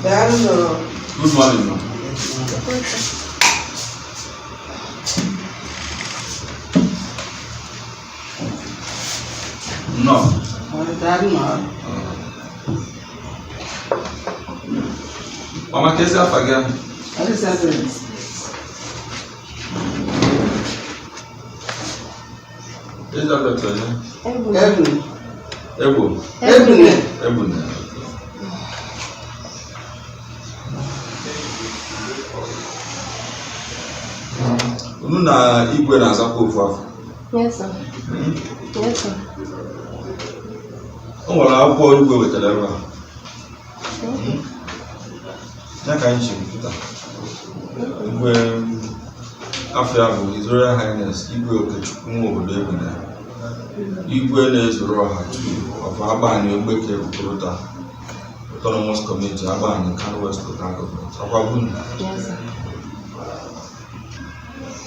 Daalụ nụ. Good morning, ma. Nnọọ. Daalụ nụ. Mama, ka ezi afa gị ahụ? Elizabeth. Elizabeth onye? Ebune. Egbo. Ebune. Egbune. Unu na igwe na-azakwa ofu afọ. Yes, sir. Yes, sir. O nwere akwụkwọ igwe wetara ebe a. Ya ka anyị chiri pụta. Igwe afọ ya bụ His Royal Highness Igwe Okechukwu nwa obodo Egbune. Igwe na-ezuru ọha of Agbani Ogbeke Ukwuruta Autonomous Community, Agbani, Nkanu West Local Government. Ọkwa bunu. Yes, sir.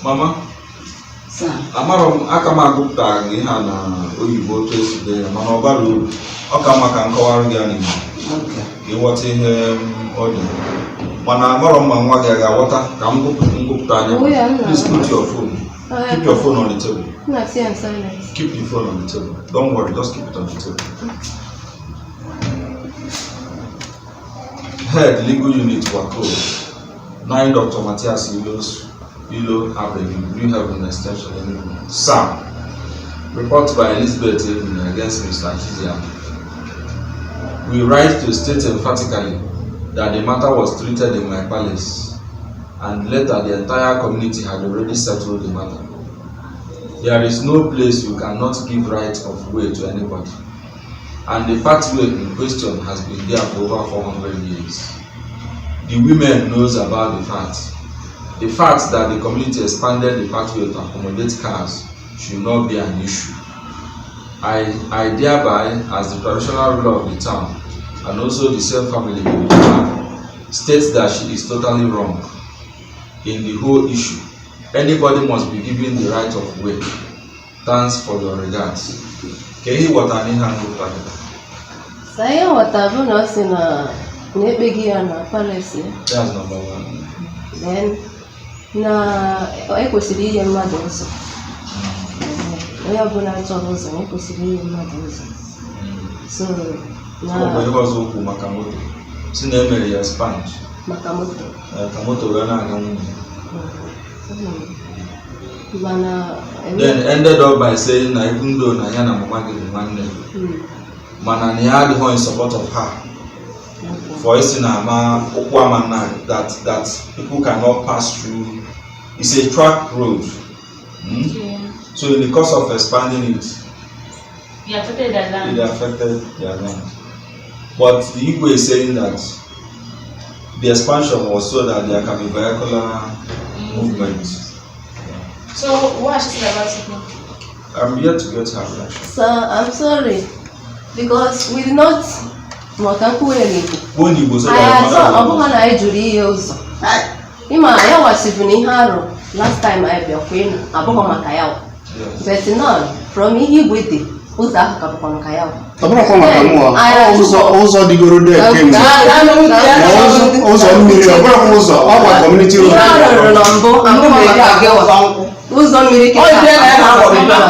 Mama, Sir. amarọ m aka m agụpụtara gị ihe a na oyibo otu esi dee ya, mana ọ bara uru. Ọ ka mma ka m kọwara gị ya n'Igbo Okay. ka ịghọta ihe ọ dị. Mana amarọ m ma nwa gị a ga-aghọta ka m ngụpụta anya. Oh, yeah, nna. Please put your phone. Keep your phone on the table. Nna, see and silence. Keep the phone on the table. Don't worry, just keep it on the table. Head Legal Unit WACO. 9 Dr. Matthias Ilo Avenue, New Haven Extension, Enugu. Sam. Report by Elizabeth Ebune against Mr. Chiziam. We write to state emphatically that the matter was treated in my palace, and later the entire community had already settled the matter. There is no place you cannot give right of way to anybody, and the pathway in question has been there for over 400 years. The women knows about the fact. The fact that the community expanded the pathway to accommodate cars should not be an issue. I thereby, as the traditional ruler of the town, and also the same family with the man, states that she is totally wrong in the whole issue. Anybody must be given the right of way. Thanks for your regards. Ka ihe ghọtara n'ihe a ngụpụta kịta? Sa ihe nghọta bụ na ọ sị na na-ekpeghị ya na palace ya. That's number one. Then na ekwesịrị inye mmadụ ụzọ. Onye ọbụla chọrọ ụzọ, na ekwesịrị inye mmadụ ụzọ. So na Ọ bụ ihe ọzọ okwu maka moto. Si na emere ya expand maka moto. Ka moto wee na-aga nwunye. Mana Then ended up by saying na even though na ya na mama gị bụ nwanne, mana na ya adịghị in support of her for isi na ama ụkwụ ama na that people cannot pass through. It's a track road. So in the course of expanding it, He affected their land. It affected their land. But the Igwe is saying that the expansion was so that there can be vehicular movement. So what has she said about it now? I'm yet to get her reaction. Sir, I'm sorry because we did not maka nkwuwe n'Igbo. Kwuo n'Igbo so Anyị that azọ your ọ mother bụghị na anyị jụrụ ihe ụzọ. Ịma ya wasịbụ na ihe arụ last time anyị bịakwa ịnụ abụghị maka ya. Yes. But now from ihe igwe dị, ụzọ ahụ ka bụkwa maka ya. Ọ bụrụkwa maka mụọ Anyị ụzọ ụzọ dịgoro dị kemgbe ma ụzọ mmiri, ọ bụrụkwa ụzọ ọkwa community road. Ihe a rụrụ na mbụ abụghị maka gị wa. Ụzọ mmiri Ọ kịta dị na ya na-agbọ abụghị maka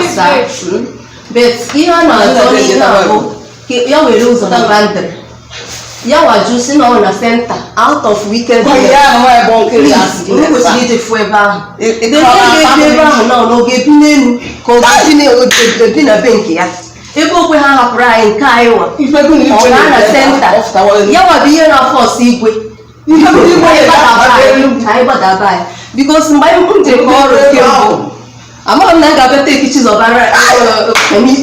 but ihe a na-azọ n'ihe a bụ ka ya were ụzọ na boundary ya waju si na ọ na center out of wicked. Please, unu kwesịrị ije fụ ebe ahụ. Ebe onye ga-ebi ebe ahụ na ọ ga-ebi n'elu ka ọ ga-ebi ebi na be nke ya, ebe okwe ha hapụrụ anyị nke anyị wa ọ gaa na center ya wa bụ ihe na-afọ ọsọ igwe ka anyị gbadaba anyị, because mgbe anyị m jere ọrụ nke mbụ, amaghị m na m ga-abịa take Chizọbara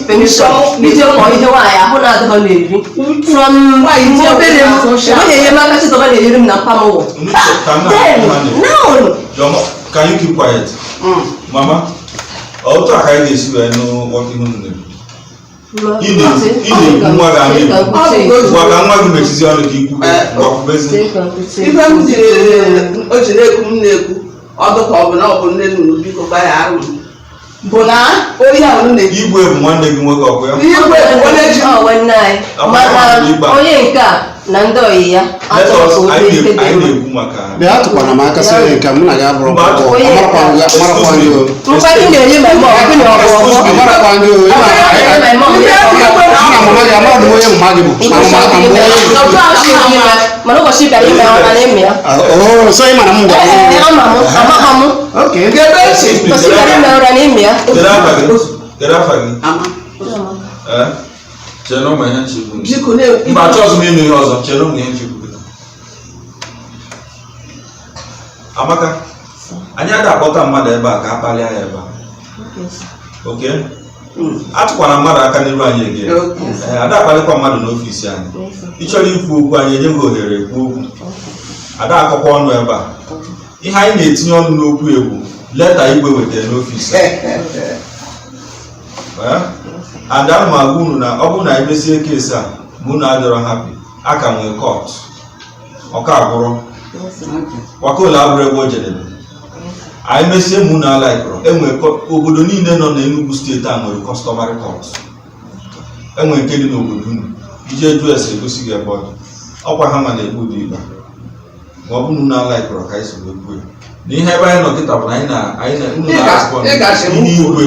permission ije kọọ ihe nwaanyị ahụ na-adịghị na-eri from mgbe obere m enweghị enyemaka Chizọba na-enyere m na mpa m wụ. Then now Can you keep quiet? Mama, otu a ka anyị ga-esi wee nụ ghọta ihe unu na-ekwu. Ị na-ekwu, nwa gị ama ekwu. Gwa ka nwa gị mechizie ọnụ ka ikwu ngwa kwubezi. Ife m jiri o ji na-ekwu, m na-ekwu ọdụ ka ọ bụ na ọ bụ nne nunu, biko gbaghara m, bụ na onye ahụ na-eji Igwe bụ nwanne gị nwoke, ọkụ ya? Igwe bụ onye ji Ọ nwanne anyị, mana onye nke a Na ndị ọyị ya Let achọrọ us ka o anyị dee ife na- dị anyị mma. na-ekwu maka Bịa, atụkwana m aka sị nke mụ na gị abụrụ Mba, ọgbọ. Amarakwa gị, amarakwa gị o. Mkparị na-enye my mom, gị na ọgbọ ọgbọ. Amarakwa gị o. Ị ma- Mkparị na-enye my mom, gị na ọgbọ ọgbọ. Mụ na mama gị amaradị m onye mama gị bụ. Ma mama ka mbụ onye Otu ahụ si eme ya, mana ụbọchị ị bịara ime ọma na-eme ya. Oh, so ị ma na m gwara Ee, gị. ama m, amaghọ m. Okay. Ebe echi. Ụbọchị ị bịara ime ụra na-eme ya. Kedu afa gị? Kedu afa gị? Ama. Eh? Chere na ụmụ ihe nchekwu. Biko na-ekwu. Mba, achọghịzị m ịnụ ihe ọzọ. Chere ụmụ ihe nchekwu gị. Amaka, anyị ada akpọta mmadụ ebe a ka a kpalịa ya ebe a. Okay? Atụkwana mmadụ aka n'iru anyị ege. Okay. Ee, ada akpalịkwa mmadụ n'ọfịs anyị. Ị chọrọ ikwu okwu, anyị enye gị ohere ekwu okwu. Ada akọkwa ọnụ ebe a. Ihe anyị na-etinye ọnụ n'okwu egwu leta igwe wetara n'ọfịs a. Eh? And ana m agwa unu na ọ bụrụ na anyị mezie case a ma unu adịrọ happy, a ka nwee court. Ọka agwụrụ WACOL abụrụ ebe o jedebe. Anyị mesie ma unu alaikọrọ, enwee obodo niile nọ n'Enugu steeti a nwere customary court. Enwee nke dị n'obodo unu ije jụọ ese, egosi gị ebe ọ dị. Ọkwa ha ma na-ekpe ụdị ikpe a. Ma ọ bụrụ na unu alaikọrọ ka anyị si wee kwuo ya. Na ihe ebe anyị nọ kịta bụ na anyị na anyị na unu na-respond Ị ga-asị m ihe igwe,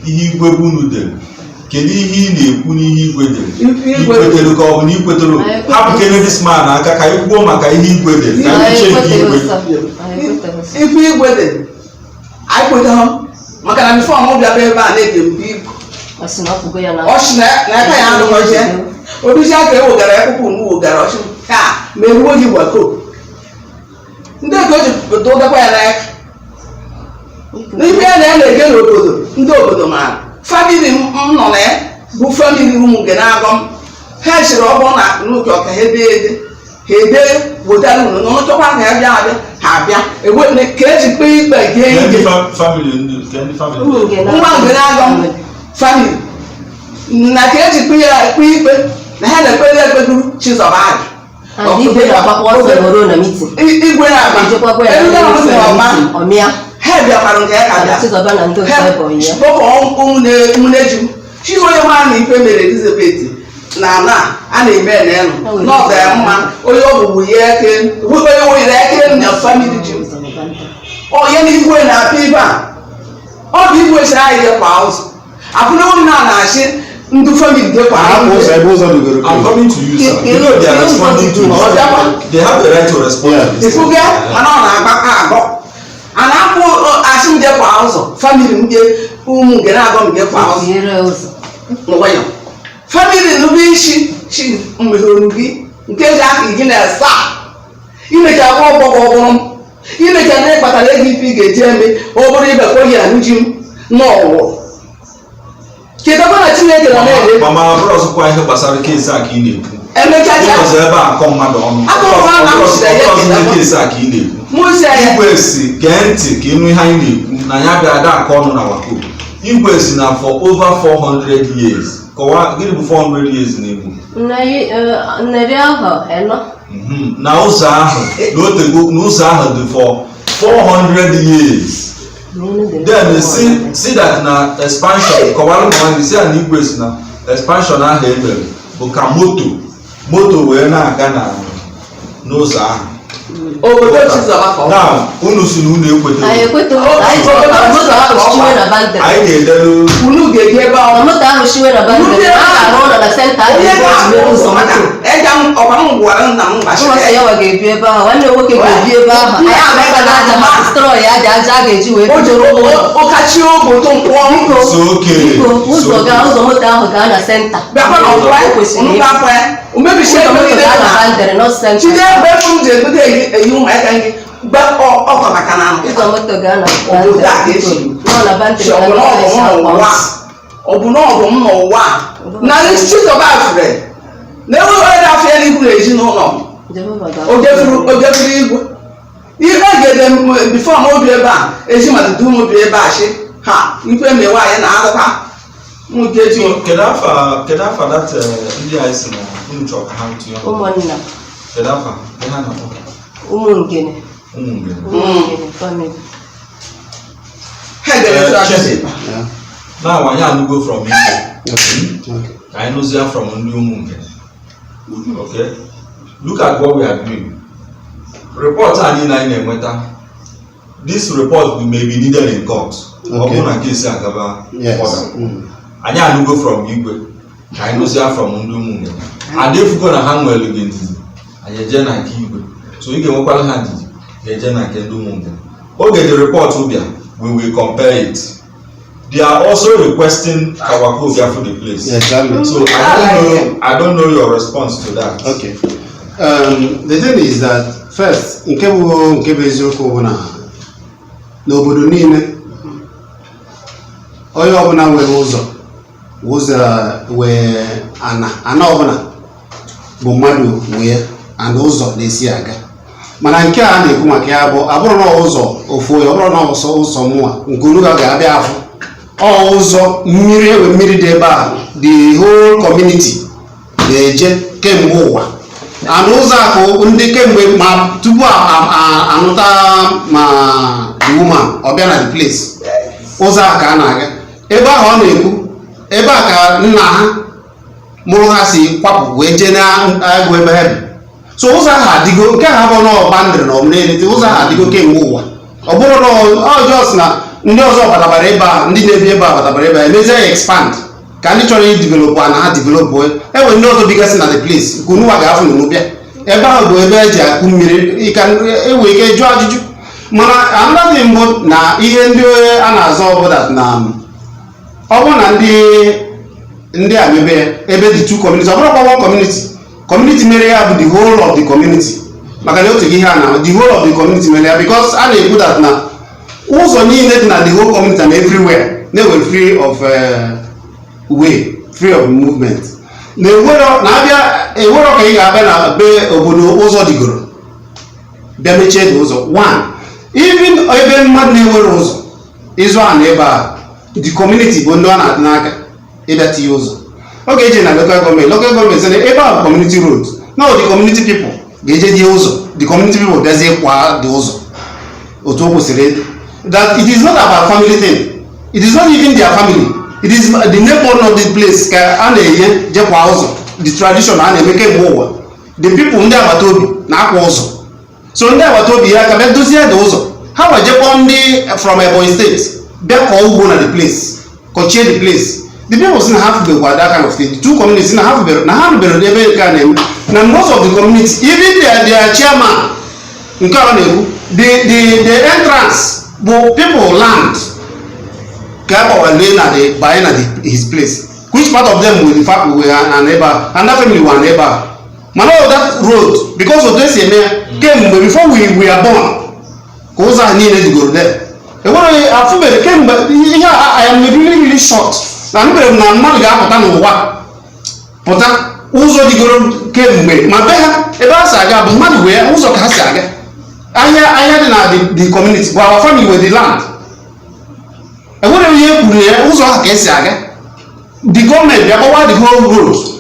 ihe igwe bụ unu dere. Kedu ihe ị na-ekwu n'ihe igwe dere? Igwe. Ikwetere ka ọ bụ na ikwetere? Anyị Hapụ kene this man aka ka anyị kwuo maka ihe igwe dere, ka anyị Anyị chee nke ekweteghị igwe. sir. Anyị ekweteghị sir. Ife igwe dị, anyị kwetaghị, maka na before mụ bịaba ebe a na-ege mbụ igwe. Ọ sị na ọ pụgo ya na Ọchị na n'aka ya adụghọzie obizi aka ewegara akwụkwọ m wegara ọchị ka ma eruo gị gwako ndị ka o ji dụdakwa ya n'aka n'ife ya na ya na-ege n'obodo. Ndị obodo maara family m nọ na ya bụ family ụmụ nke na-agọ m. Ha chịrị ọgbọ na n'oge ọka ha ede ede, ha ede wetara unu na ọchọkwa ka ya bịa abịa, ha abịa ewe ka eji kpee ikpe gee Ke ndị ike. Family ndị ke ndị family Ụmụ nke na- Nwa nke na-agọ m family na ka eji kpee ya kpee ikpe na ha na-ekpere ekpeguru Chizọba adị. And igwe na-agbakwa ọsọ nọrọ na meeting. Igwe na-agba Ejekwakwa ya Elu na na ọma. meeting, ọmịa. Ha bịakwara nke ya ka bịa. Chizọba na ndị otu ebe ya. Kpọkọ ụmụnne ji m chi onye nwa na ife mere Elizabeth na na a na-eme n'elu n'ọdụ ya mma onye ọgbụgbụ ya eke onye nwere eke na family ji m onye na igwe na-apịa ibe a. Ọ bụ igwe siri anyị gekwa ụzọ apụrụ na na-achị ndị family gekwa Hapụ ụzọ ebe ụzọ dugoro. I'm coming to you, sir. You know they are responding to Ọ bịakwa. you. They have the right to respond to this. Ifuge mana ọ na-agba agọ a na-apụ asị m jekwa ụzọ family m je ụmụ nke na-agọ m gekwa ụzọ. Tinyere ụzọ. N'ụwa family nube isi chi mmehoro gị nke ji aka iji na asaa imecha kwa ọgbọ ọ bụrụ m imecha na ịkpatara ego ife ị ga-eji eme ọ bụrụ ibekwa gị ahụ ji m n'ọwụ. Chetakwa na Chineke nọ na-ere. Mama, bụrụ ọzọkwa ihe gbasara case a ka ị na-ekwu. Emechacha. Ụzọ ebe a akọ mmadụ ọnụ. Akọ mmadụ ọnụ. Ọzọ ihe case a ka ị na-ekwu. Mụ si ya. Igwe si gee ntị ka ịnụ ihe anyị na-ekwu na ya bịa ada akọ ọnụ na WACOL. Igwe si na for over 400 years. Kọwaa gịnị bụ 400 years n'Igbo? 400. Na ụzọ ahụ na otego na ụzọ ahụ dị for 400 years. Then see that na expansion, kọwara mama gị si ya na igwe si na expansion ahụ emere bụ ka moto wee na-aga na n'ụzọ ahụ. Obodo Chizọba ka ọ bụ. Now unu si na unu Anyị ekwetere. ekwetaghị. Anyị chọrọ ka moto ahụ shiwe na boundary. Anyị ga-edelu. Unu ga-eji ebe Ka ahụ. moto ahụ shiwe na boundary, a ga-arụ ụlọ na center a Onye ga-eji ga-akwụ mere ụzọ ụzọ maka moto. eja m ọkwa m gwara nna m Nwa gbachiri sị ya wa ga-ebi ebe ahụ, nwanne m nwoke ga-ebi ebe ahụ. Anyị agbaga na aja ma destroy aja aja a ga-eji wee o jere bido ụlọ. ụkachi obodo nkwọ. Biko, So okay. biko, ụzọ So gaa ụzọ moto ahụ gaa na center. Bịakwa na ọkwa O kwesịrị unu ịbụ. ga-akwa ya omebichi Ụzọ ebe moto niile gaa na na boundary, not center. chide ebe m ji egote eyi ụmụaka gị gba ọkọ maka na Ụzọ moto gaa na obodo a ka boundary, esi biko. Nọ na boundary si ka ọ bụ ndị na ọ bụ esi m akwa n'ụwa ụzọ. ọ bụ na ọ bụ m n'ụwa a na Chizọba fere na enweghị onye na-afịa n'ihu na ezinụlọ m. Jehova ga-akwụ. Ojefuru igwe ihe gede before m obi ebe a ezi mmadụ dum obi ebe a shi ha ife mewe anyị na-alụkwa nwoke ji. So kedu afa that ndị anyị si na unu chọrọ ka ha tinye ọnụ? Ụmụnna. Kedu afa ihe ha na-akpọ? Ụmụ ngene. Ụmụ ngene. Ụmụ ngene family. Ha dere Eh, tụ asịsị. Chezi. Now anyị anụgo from igwe. Okay. Ka anyị nụzie from ndị ụmụ ngene. Okay. Look at what we are doing. Report a niile anyị na-enweta, this report may be needed in court. Ọ bụrụ na case agaba further. Anyị anụgo from igwe, ka anyị nụzia from ndị ụmụnne ada efugo na ha nwere gị ndidi, anyị eje na nke igwe, so ị ga-enwekwara ha ndidi, ga-eje na nke ndị ụmụnne. Oge the report bịa, we will compare it. They are also requesting ka WACOL bịa for the place. So I don't know your response to that. Okay. The thing is that first, nke bụ eziokwu bụ na n'obodo niile, onye ọbụla nwere ụzọ wee ana ọbụla bụ mmadụ wee ana ụzọ na-esi aga. Mana nke a na-ekwu maka ya bụ abụrụ na ụzọ ofu onye, ọ bụrụ na ụzọ mụnwa nke unu ga-abịa afụ, ọ ụzọ mmiri, ewe mmiri dị ebe a, the whole community na-eje kemgbe ụwa. And ụzọ a ka ndị kemgbe ma tupu anụta ma the woman ọ bịa na the place, ụzọ a ka a na-aga ebe ahụ ọ na-ekwu. Ebe a ka nna ha mụrụ ha si kwapụ wee jee na-agụ ebe ha bi. So ụzọ ahụ adịgo, nke ahụ abụrụ na boundary na ọmụnelete, ụzọ ahụ adịgo kemgbe ụwa. Ọ bụrụ na ọ just na ndị ọzọ batabara ebe a, ndị na-ebi ebe a batabara ebe a, emezie ya expand ka ndị chọrọ idevelop na ha develop. Enwere ndị ọzọ bigasị na the place nke unuwa ga-afụ na unu bịa ebe ahụ bụ ebe eji akụ mmiri. Ịka enwe ike jụọ ajụjụ. Mana another thing bụ na ihe ndị a na-azọ ọbụla na ọ bụrụ na ndị a mebe ya ebe the two community, ọ bụrụkwa one community, community mere ya bụ the whole of the community, maka na otu ihe a na the whole of the community mere ya, because a na-ekwu that na ụzọ niile dị na the whole community and everywhere na-enwe free of way, free of movement, na ewero na-abịa ewero ka ị ga-abịa na be obodo ụzọ dịgoro bịa mechie dị ụzọ. One, even ebe mmadụ na-enwere ụzọ ịzụ a na ebe a, the community bụ ndị ọ na-adị n'aka ịbịa tinye ụzọ. Ọ ga-eje na local government sị na ebe a bụ community road, na the community people ga-eje die ụzọ, the community people bịazie kwa dị ụzọ otu o kwesịrị ịdị. That it is not about family thing, it is not even their family, it is the neighbor of the place ka a na-enye jekwa ụzọ. The tradition a na-eme kemgbe ụwa, the people, ndị agbata obi na-akwa ụzọ. So ndị agbata obi ya ka bịa dozie dị ụzọ, ha wejekwa ndị from Ebonyi State bịa kọọ ugbo na the place, kọchie the place. The people si na ha fubekwa that kind of thing. The two communities si na ha fubere, na ha nụbere ebe nke a na-eme na most of the community, even their chairman nke a na-ekwu, the entrance bụ people land ka a gbawale na the banye na his place, which part of them will in fact were an ebe a and that family were ebe a. Mana all that road, because otu esi eme ya kemgbe before we are born, ka ụzọ ahụ niile dịgoro there, enwere afụbere kemgbe ihe a. I am really really shocked na anụbere m na mmadụ ga-apụta n'ụwa pụta ụzọ dịgoro kemgbe, ma be ha ebe ha si aga bụ mmadụ wee ụzọ ka ha si aga ahịa. Ahịa dị na the community bụ our family with the land. Enwere ihe e kwuru ya, ụzọ ahụ ka esi aga. The gọọmenti bịa gbawa the whole road.